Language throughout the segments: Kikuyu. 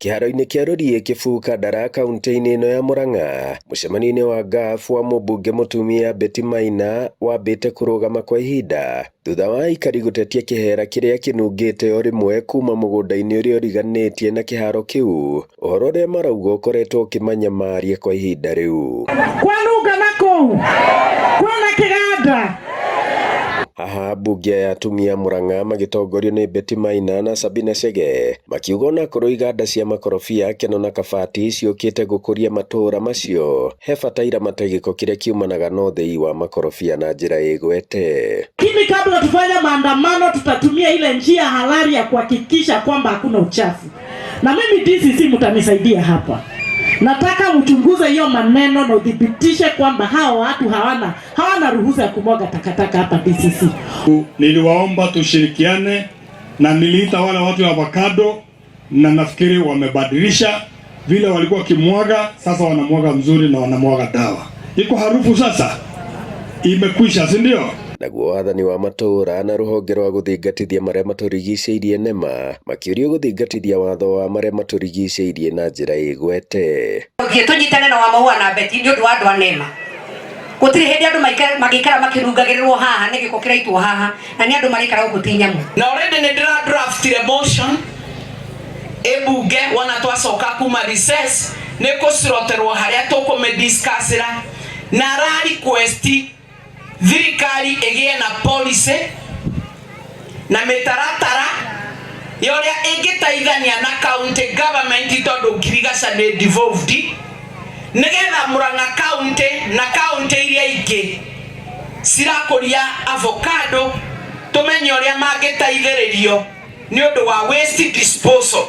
Kĩharo-inĩ kĩa Rũriĩ Kĩbuu Kandara kaunti-inĩ ĩno ya Murang'a, mũcemanio-inĩ wa NGAAF wa mũmbunge mũtumia Betty Maina wambĩte kũrũgama kwa ihinda thutha wa aikari gũtetia kĩhera kĩrĩa kĩnungĩte o rĩmwe kuma mũgũnda-inĩ ũrĩa ũriganĩtie na kĩharo kĩu, ũhoro ũrĩa marauga ũkoretwo ũkĩmanyamaria kwa ihinda rĩu. Kwanunga na kũu kwĩna kĩganda. Haha mbunge ya atumia Murang'a magĩtongorio nĩ Betty Maina na Sabina Chege makiuga onakorwo iganda cia makorobia Keno na Kabati ciũkĩte gũkũria matũũra macio, he bata iramate gĩko kĩrĩa kiumanaga na ũthĩi wa makorobia na njĩra ĩgwete. Lakini kabla tufanye maandamano, tutatumia ile njia halali ya kuhakikisha kwamba hakuna uchafu. Na mimi DCC mtanisaidia hapa. Nataka uchunguze hiyo maneno na uthibitishe kwamba hao watu hawana ruhusa ya kumwaga takataka hapa DCC. Niliwaomba tushirikiane na niliita wale watu wa avocado na nafikiri wamebadilisha vile walikuwa kimwaga, sasa wanamwaga mzuri na wanamwaga dawa. Iko harufu sasa imekwisha, si ndio? Naguo wathani wa matũũra na rũhonge rwa gũthingatithia marĩa matũrigicĩirie NEMA makĩũrio gũthingatithia watho wa marĩa matũrigicĩirie na njĩra ĩgwete. Thiĩ tũnyitane na Wamaua na Betty nĩ ũndũ wa andũ a NEMA. Gũtirĩ hĩndĩ andũ mangĩikara makĩrungagĩrĩrwo haha nĩ gĩko kĩraitwo haha na nĩ andũ maraikara gũkũ ti nyamũ. Na already nĩ ndĩra draftire motion ĩbunge wona twacoka kuma recess nĩ kũciroterwo harĩa tũkũmĩdiscussĩra na ra request thirikari ĩgĩe na policy na mĩtaratara ya ũrĩa ĩngĩteithania na county government tondũ ngirigaca nĩ devolved nĩgetha Murang'a county na county iria ingĩ cirakũria avocado tũmenye ũrĩa mangĩteithĩrĩrio nĩ ũndũ wa waste disposal.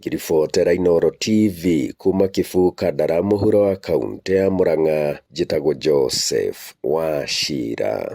Ngĩribotera Inooro TV kuma Kĩbuu Kandara mũhuro wa kaũntĩ ya Murang'a, njĩtagwo Joseph Wachira.